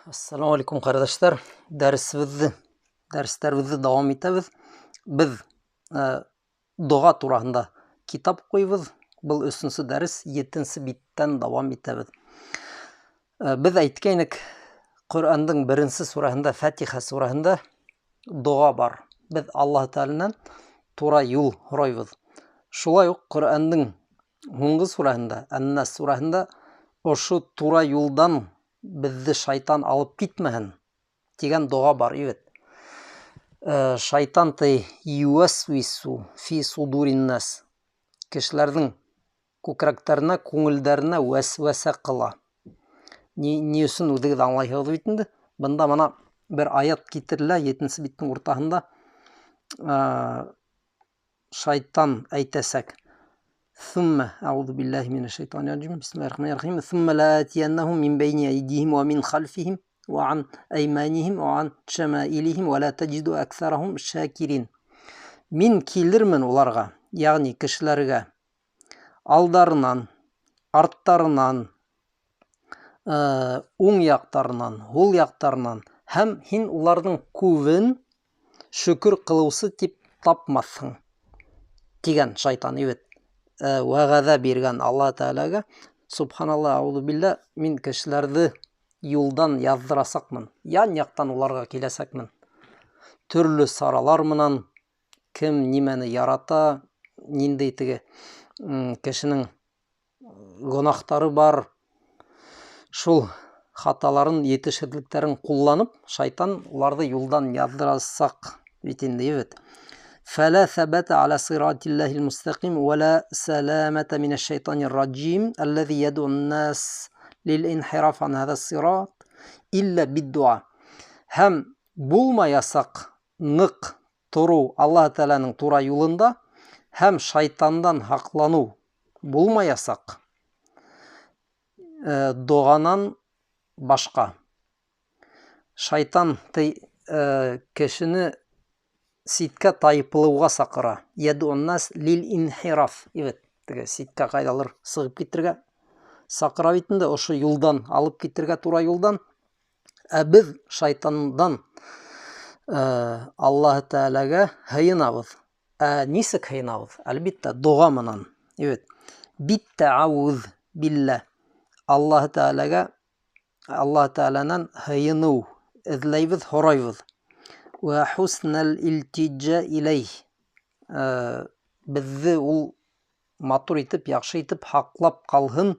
Ассаламу алейкум, ҡәрҙәштәр. Дәресебеҙҙе, дәрестәребеҙҙе дауам итәбеҙ. Беҙ доға тураһында китап уҡыйбыҙ. Был өсөнсө дәрес, етенсе биттән дауам итәбеҙ. Беҙ әйткәйнек, Ҡөрьәндең беренсе сүрәһендә, Фатиха сүрәһендә доға бар. Беҙ Аллаһ Тәғәләнән тура юл һорайбыҙ. Шулай уҡ Ҡөрьәндең һуңғы сүрәһендә, Ән-Нас сүрәһендә ошо тура юлдан беҙҙе шайтан алып китмәһен тигән доға бар бит. Шайтан ти юәсвису фи судурин нас. Кешеләрҙең күкрәктәренә, күңелдәренә вәсвәсә ҡыла. Ни өсөн үҙегеҙ аңлайһығыҙ бит инде. Бында мына бер аят китерелә, етенсе биттең уртаһында. Шайтан әйтәсәк. ثم أعوذ بالله من الشيطان الرجيم بسم الله الرحمن الرحيم ثم لآتينهم من بين أيديهم ومن خلفهم وعن أيمانهم وعن شمائلهم ولا تجد أكثرهم شاكرين. Мин килермен уларға, ягъни кешеләргә, алдарынан, арттарынан, уң яҡтарынан, һул яҡтарынан, һәм һин уларҙың күбен шөкөр ҡылыусы тип тапмаҫһың, тигән шайтан бит. Вәғәҙә биргән Аллаһ Тәғәләгә. Субханаллаһ, аузу билла, мин кешеләрҙе юлдан яҙҙырасаҡмын, ян яҡтан уларға киләсәкмен. Төрлө саралар менән, кем нимәне ярата, ниндәй теге, кешенең гөнаһтары бар, шул хаталарын, етешһеҙлектәрен ҡулланып, шайтан уларҙы юлдан яҙҙырасаҡ бит инде, бит. فلا ثبات على صراط الله المستقيم ولا سلامة من الشيطان الرجيم الذي يدعو الناس للانحراف عن هذا الصراط إلا بالدعاء. Һәм булмаясаҡ ныҡ тороу Аллаһ Тәғәләнең тура юлында, һәм шайтандан һаҡланыу булмаясаҡ, доғанан башҡа. Шайтан кешене ситкә тайпылыуға саҡыра. Ядуун нас лил инхираф. Бит, теге ситкә ҡайҙалыр сығып китергә саҡыра бит инде, ошо юлдан алып китергә, тура юлдан. Ә беҙ шайтандан, Аллаһ Тәғәләгә һыйынабыҙ. Ә нисек һыйынабыҙ? Әлбиттә, доға менән. Бит. Биттәауҙ билла. Аллаһ Тәғәләгә, Аллаһ Тәғәләнән һыйыныу эҙләйбеҙ, һорайбыҙ. Вә хуснал илтижа иләйһ. Беҙҙе ул матур итеп, яҡшы итеп һаҡлап ҡалһын,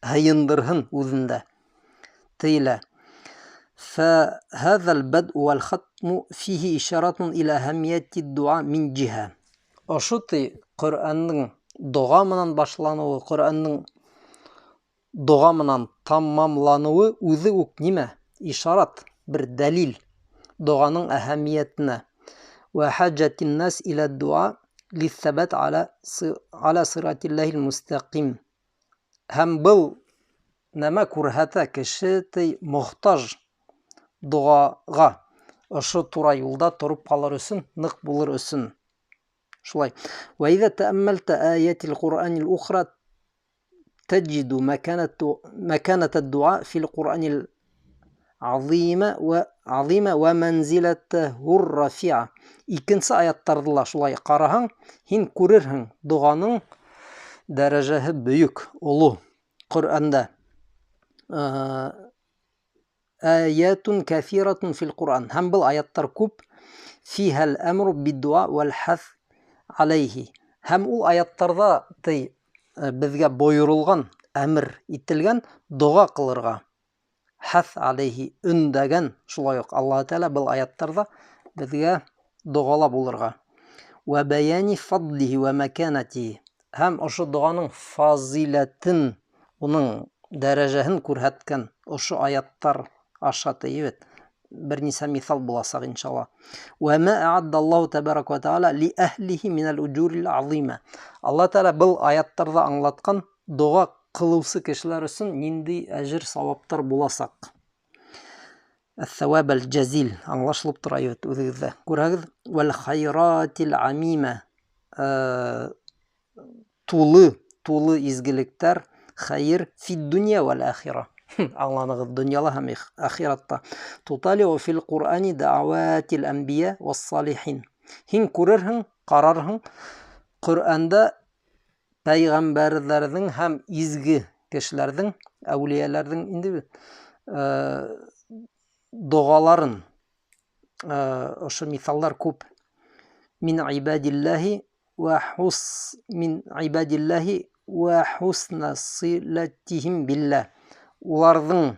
һыйындырһын үҙендә. Тейелә. فهذا البدء والختم فيه إشارة إلى أهمية الدعاء من جهة. Ошо ти Ҡөрьәндең доға менән башланыуы, Ҡөрьәндең доға менән тамамланыуы үҙе үк нимә? Ишарат, бер дәлил доғаның әһәмиәтенә. Вә хаҗатин нас иля дуа лиҫәбәт аля сиратиллаһил мустақим. Һәм был нәмә күрһәтә, кеше ти мохтаж доғаға, ошо тура юлда тороп ҡалыр өсөн, ныҡ булыр өсөн. Шулай. Вә иҙә тәәммәлтә аятил Ҡуръанил ухра таҗиду мәкәнәтә дуа фил Ҡуръанил азима ва азима ва манзилатаху рафиа. Икенсе аяттарҙы ла шулай ҡараһаң, һин күрерһең доғаның дәрәжәһе бөйөк, оло Ҡөрьәндә. Аятун кәҫиратун фил Ҡуръан. Һәм был аяттар күп. Фиһәл әмру биддуа вәл хәҫ алейхи. Һәм ул аяттарҙа ти, беҙгә бойоролған, әмер ителгән доға ҡылырға. Хәҫ алейхи өндәгән, шулай уҡ Аллаһ Тәғәлә был аяттарҙа беҙгә доғала булырға. Вә бәйәни фадлихи вә мәкәнәтихи. Һәм ошо доғаның фазиләтен, уның дәрәжәһен күрһәткән ошо аяттар аша тейебеҙ. Бер нисә миҫал буласаҡ иншалла. Вә мә әғәддаллаһу тәбәрәкә вә тәғәлә ли әһлихи минәл уҗурил азима. Аллаһ Тәғәлә был аяттарҙа аңлатҡан доға ҡылыусы кешеләр өсөн ниндәй әжер сауаптар буласаҡ. Әс-саваб аль-джазил аңлашылып тора бит үҙегеҙҙә. Күрәгеҙ, вәл хайратил амима. Тулы, тулы изгелектәр, хәйер фид дунья вәл ахира. Аңланығыҙ, донъяла һәм ахиратта. Туталиу фил Ҡурани даауатил әнбия вассалихин. Һин күрерһең, ҡарарһың Ҡөрьәндә пәйғәмбәрҙәрҙең һәм изге кешеләрҙең, әүлиәләрҙең инде доғаларын. Ошо миҫалдар күп. Мин ибадиллаһи ва хус мин ибадиллаһи ва хусна силатихим билла. Уларҙың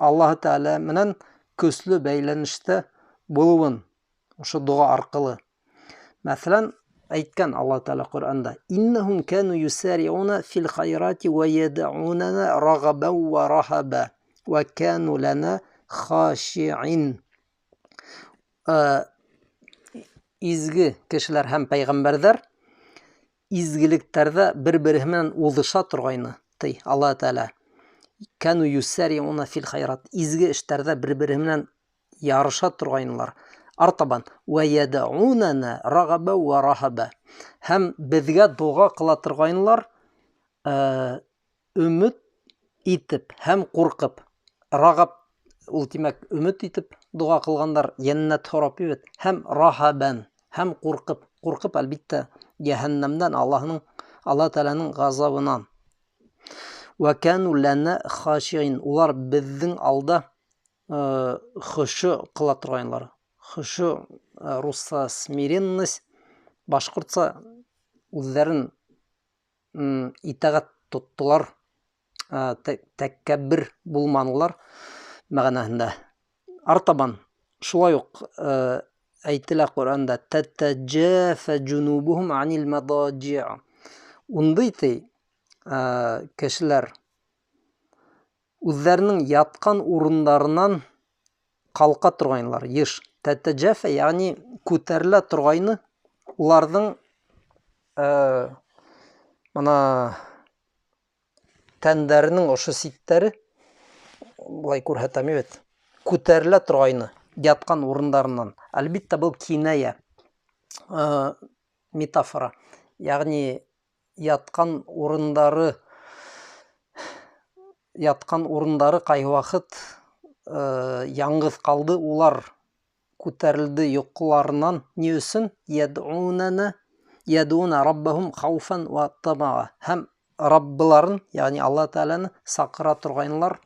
Аллаһы Тәғәлә менән көслө бәйләнештә булыуын ошо доға арҡылы. Мәҫәлән, әйткән Аллаһы Тәғәлә Ҡөрьәндә: "Иннахум кану юсариуна фил хайрати ва ядъунана рагабан ва рахаба ва кану лана хашиин". Изге кешеләр һәм пәйғәмбәрҙәр изгелектәрҙә бер-береһе менән уҙыша торғайны, ти Аллаһы Тәғәлә. Кану юсариуна фил хайрат. Изге эштәрҙә бер-береһе менән ярыша торғайнылар. Артабан ва ядъунана рагаба ва рахаба. Һәм беҙгә доға ҡыла торғайнылар, өмөт итеп һәм ҡурҡып. Рагаб ул тимәк өмөт итеп доға ҡылғандар, йәннәт һорап бит, һәм рахабан, һәм ҡурҡып. Ҡурҡып, әлбиттә, йәһәннәмдән, Аллаһының, Аллаһ Тәғәләнең ғазабынан. Ва кану лана хашиин. Улар беҙҙең алда хошо ҡыла торғайнылар. Хошо, русса смиренность, башҡортса үҙҙәрен итәғәт тоттолар, тәкәббер булманылар мәғәнәһендә. Артабан шулай уҡ әйтелә Ҡөрьәндә: "Тәтәҗәфә җунубухум анил мадаҗи". Ундай ти кешеләр үҙҙәренең ятҡан урындарынан ҡалҡа торғайнылар йыш. Тәтәҗәфә, ягъни күтәрелә торғайны уларҙың мына тәндәренең ошо ситтәре, былай күрһәтәм бит, күтәрелә торғайны ятҡан урындарынан. Әлбиттә, был киная, метафора, ягъни ятҡан урындары ҡайһы ваҡыт яңғыҙ ҡалды, улар күтәрелде йоҡоларынан. Ни өсөн? Ядъунана ядуна раббахум хауфан ва тамаа. Һәм Раббыларын, ягъни Аллаһ Тәғәләне саҡыра торғайнылар,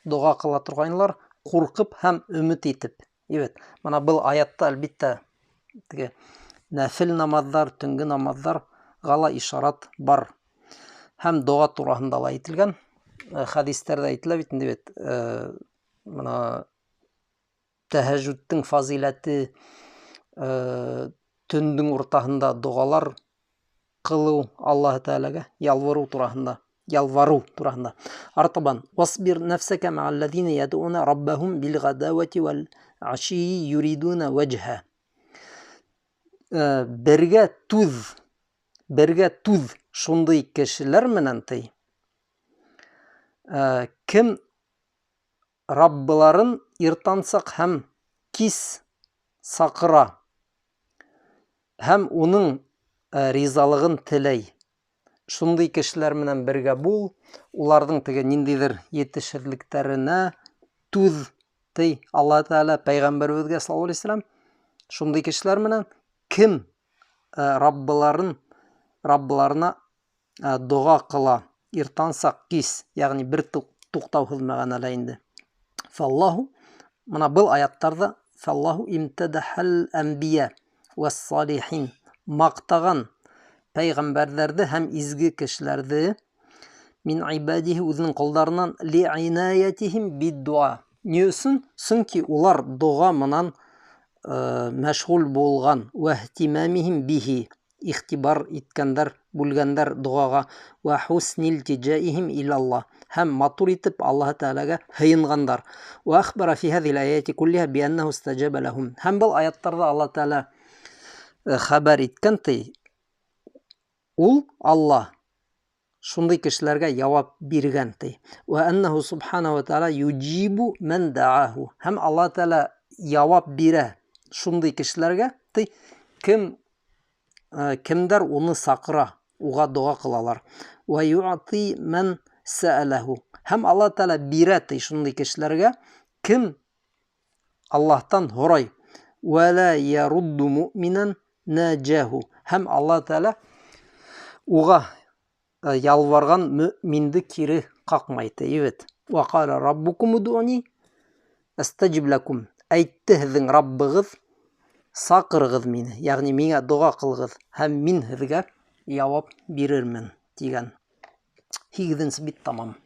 доға ҡыла торғайнылар, ҡурҡып һәм өмөт итеп. Evet, мына был аятта әлбиттә теге нәфил намаҙҙар, төнгө намаҙҙарға ла ишарат бар. Һәм доға тураһында ла әйтелгән. Хәдистәрҙә әйтелә бит инде бит, мына тәһәжжүдтең фазиләте, төндөң уртаһында доғалар ҡылыу, Аллаһ Тәғәләгә ялварыу тураһында, ялварыу тураһында. Артабан васбир нәфсәкә мә'алләзина ядуна раббахум бил ғадавати вал ашийи юридуна вәҗһә. Бергә түҙ, бергә түҙ шундай кешеләр менән ти. Кем Раббыларын иртансаҡ һәм кис саҡыра һәм уның ризалығын теләй. Шундай кешеләр менән бергә бул, уларҙың теге ниндәйҙер етешһеҙлектәренә түҙ ти Аллаһ Тәғәлә пәйғәмбәребеҙгә саллаллаһу алейһи вәсәләм. Шундай кешеләр менән кем Раббыларына доға ҡыла иртансаҡ кис, ягъни бер туҡтауһыҙ мәғәнәлә инде. Фаллаһу, мына был аяттарҙа фаллаһу имтәдәхәл әнбия вәс-салихин, маҡтаған пәйғәмбәрҙәрҙе һәм изге кешеләрҙе мин ибадиһи, үҙенең ҡолдарынан, лиинаятихим биддуа. Ни өсөн? Сөнки улар доға менән мәшғүл булған, вәһтимамихим бихи, иғтибар иткәндәр, бүлгәндәр доғаға, вә хуснил тиҗаихим илаллаһ, һәм матур итеп Аллаһ Тәғәләгә һыйынғандар. Вә ахбара фи һәҙиһил аяти куллиһа бианнаһу истаҗаба лаһум. Һәм был аяттарҙа Аллаһ Тәғәлә хәбәр иткән ти, ул Аллаһ шундай кешеләргә яуап биргән ти. Вә аннаһу субханаһу ва таала юҗибу ман дааху. Һәм Аллаһ Тәғәлә яуап бирә шундай кешеләргә ти, кем кемдәр уны саҡыра, уға доға ҡылалар. Вә юъти ман сәәләһу. Һәм Алла Тәғәлә бирә ти шундай кешеләргә, кем Аллаһтан һорай. Вә лә ярудду муъминан наджаху. Һәм Алла Тәғәлә уға ялварған мөминде кире ҡаҡмай ти, бит. Вә ҡаля раббукум удуни астажиб ләкум. Әйтте һеҙҙең Раббығыҙ, саҡырығыҙ мине, йәғни миңә доға ҡылығыҙ, һәм мин һеҙгә яуап бирермен, тигән. 8-нсе бит тамам.